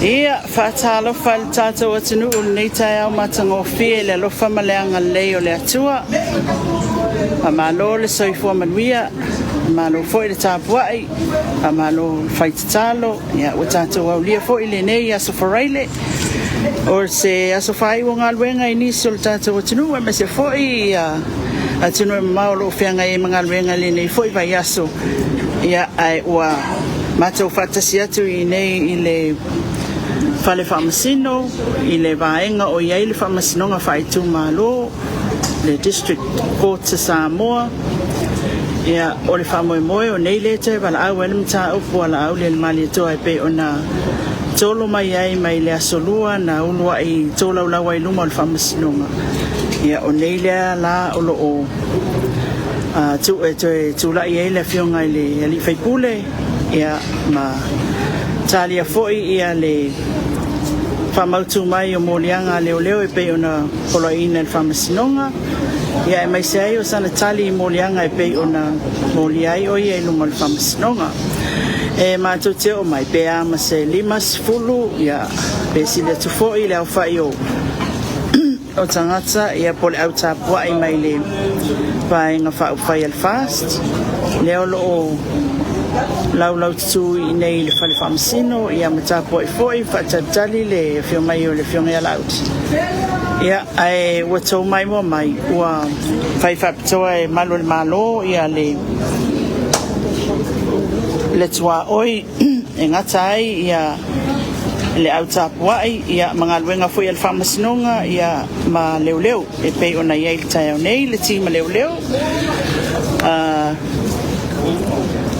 Ia, faatalofa i le tatou atunuu i lenei taeao matagofie i le alofa ma le agalelei o le Atua. Faamalo le soifua manuia, faamalo foi le tapuai, faamalo le fai tatalo. Ua tatou aulia foi lenei aso Faraile, o se aso faaiu o galuega i nisi o le tatou atunuu, aemaise foi atunuu e mamao o lo o feagai ai ma galuega i lenei foi vaiaso. Ia, ae ua matou faatasi atu i inei i le Fale Faamasino i le vaega o i ai le Faamasinoga Faaitumalo, le District Court a Samoa. Ia, o le faamoemoe o nei lea e toe valaau ai le mataupu a Laaulialemalietoa e pei ona tolo mai ai mai le aso Lua na uluai tolaulau ai i luma o le Faamasinoga. Ia, o nei lea la o lo o e toe tulai ai le afioga i le alii faipule, ia, ma talia foi le faamautu mai o moliaga a leoleo e pei ona poloaiina e le Faamasinoga, ia aemaise ai o sana tali i moliaga e pei ona molia ai o ia i luma o le Faamasinoga. E matou te oo mai pe a ma se 50 ia pe sili atu foi le aofai o tagata ia po o le au tapuai mai le Vaega Faaupufai a le FAST, lea o lo o laulaututu i inei i le Fale Faamasino ia ma tapuai foi faatalitali le afio mai o le afioga ia Laauli. Ia, ae ua outou maimoa mai ua fai faapitoa e Malu o le Malo ia le tuaoi e gata ai ia le au tapuai ia ma galuega foi a le Faamasinoga ia ma leoleo e pei ona i ai i le taeao nei le team a leoleo.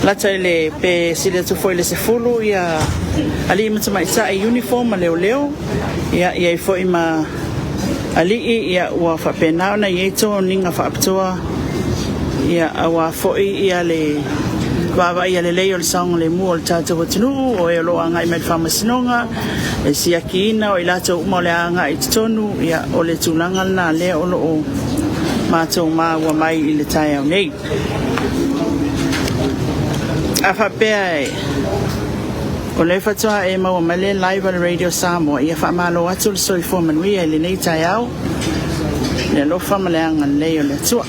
Lata i le pe sili atu foi i le 10 ia alii ma tamaitai uniform ma leoleo, ia i ai foi ma alii, ia ua faapena ona i ai toniga faapitoa ia aua foi ia le vaavaaia lelei o le saogalemu o le tatou atunuu, o e o lo o agai mai i le Faamasinoga, le siakiina o i latou uma o le a agai i totonu. Ia, o le tulaga lena lea o lo o matou maua mai i le taeao nei. A faapea o lea faatoa e maua mai le live a le Radio Samoa, ia faamalo atu le soifua manuia i lenei taeao, le alofa ma le agalelei o le Atua.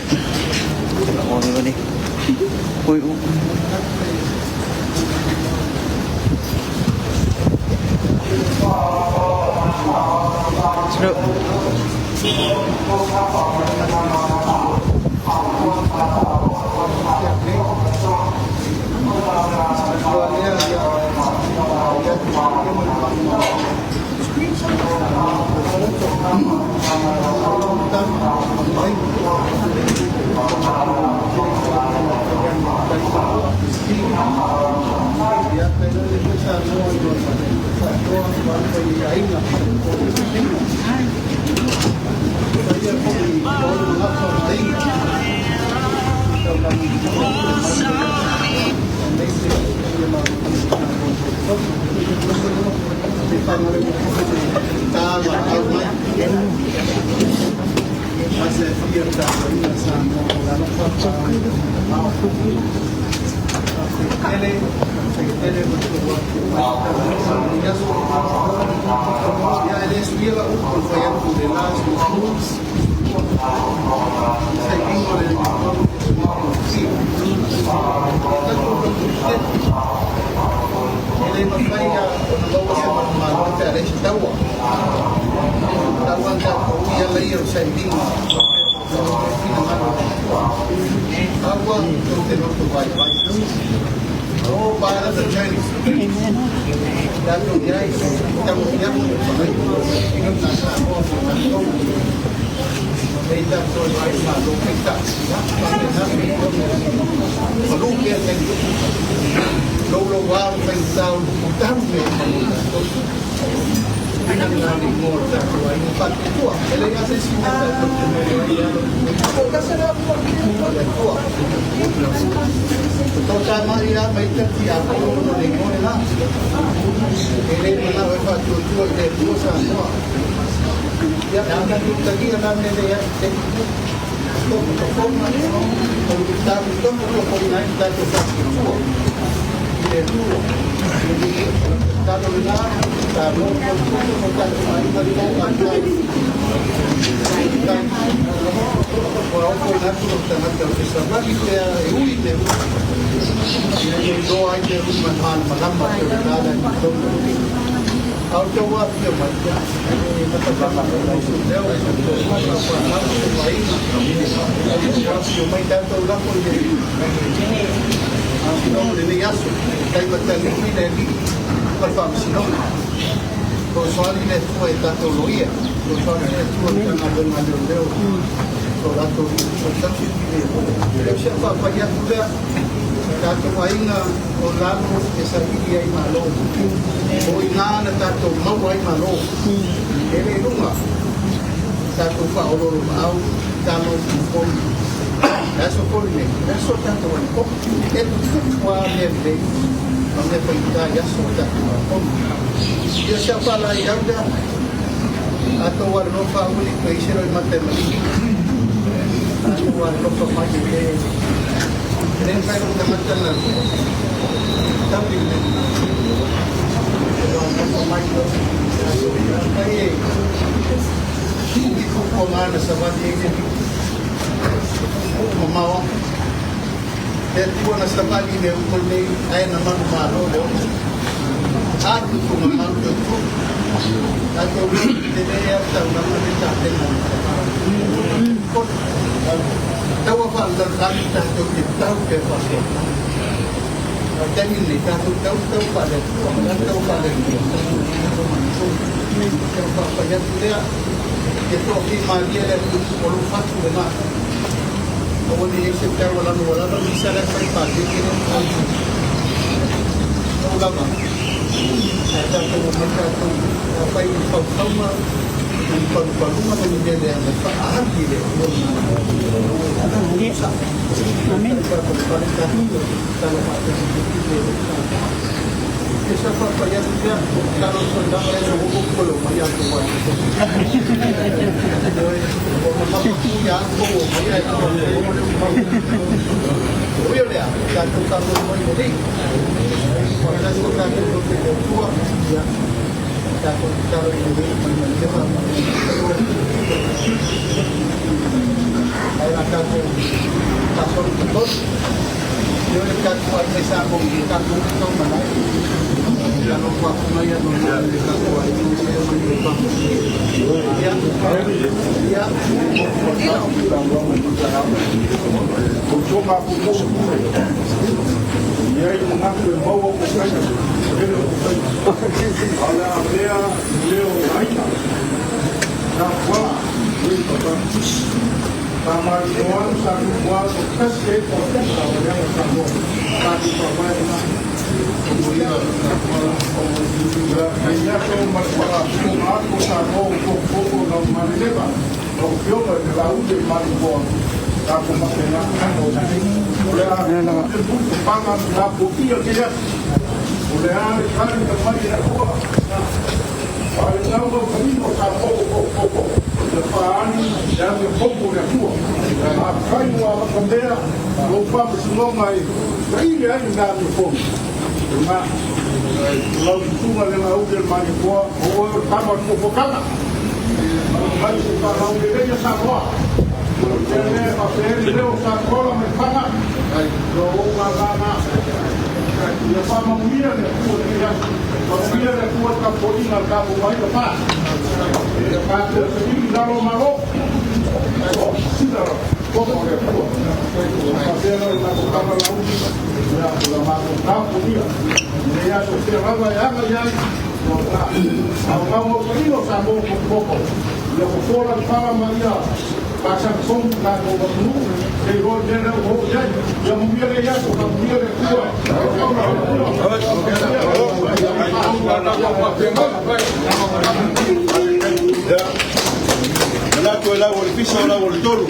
Manatu e lau o le fisa o lau o le tolu.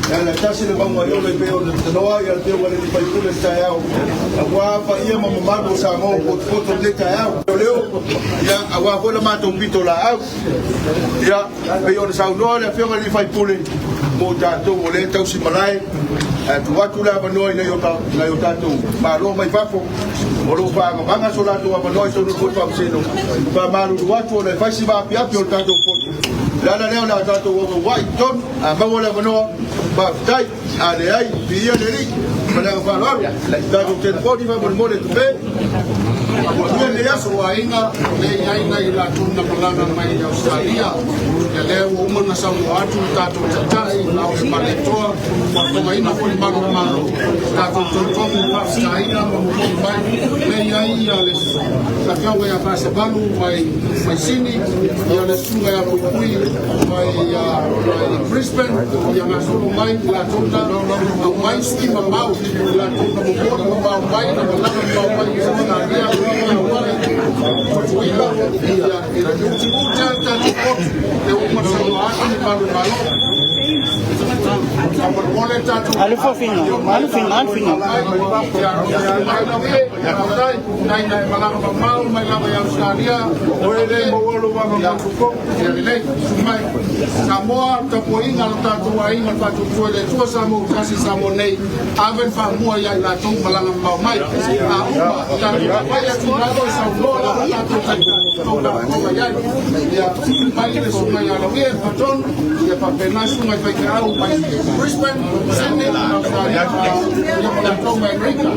E ala tasi le mauga e ola e pei ona tanoa i le Afioga i le sui usufono i le taeao aua paia ma mamalu o Samoa ua potopoto i lenei taeao. Leo, ia, aua foi le matou pitolaau. Ia, pei ona saunoa le Afioga i le sui usufono mo tatou o lea e tausi malae, Ae tuu atu le avanoa i nai o tatou malo mai fafo o lo o faagamaga so latou avanoa i totonu o le Faamasino. Faamalulu atu ona e fai si vaapiapi o le tatou fono. O le ala lea o le a tatou auauai i totonu, a maua le avanoa, faafetai, a leai, viia le Alii. Ma le agaga faaaloalo, tatou telefoni faamolemole tupe. Manuia lenei aso. Aiga le i ai nai latou na malaga mai i Ausetalia, ia lea ua uma ona saunoa atu le tatou taitai na o le Maletoa faafofogaina foi le malu o le Malo tatou tolutonu faafitaina ma momoli mai le i ai ia le afioga ia Fasavalu mai mai Sini, ia le susuga ia Puipui mai mai Brisbane, ia gasolo mai i latou na aumai sui mamao i latou na momoli mamao mai na malaga mamao mai i Ausetalia auala i Tutuila ia e utiuti a tatou potu e uma saunoa atu le malu malo faamolemole tatou. Alu fofiga, alu figa, alu figa. Oe le maua lo vaga. Samoa, tapuaiga lo tatou aiga faatuatua i le Atua Samoa ua tasi Samoa nei, ave le faamua ia i latou malaga mamao mai. A uma tatou fai atu lalo e saunoa lava tatou taitai faafofoga i ai. Ia mai le susuga ia Lauia Patonu, ia faapena susuga i faifeau mai Brisbane, Sydney, Australia, ia ma latou mai Amerika.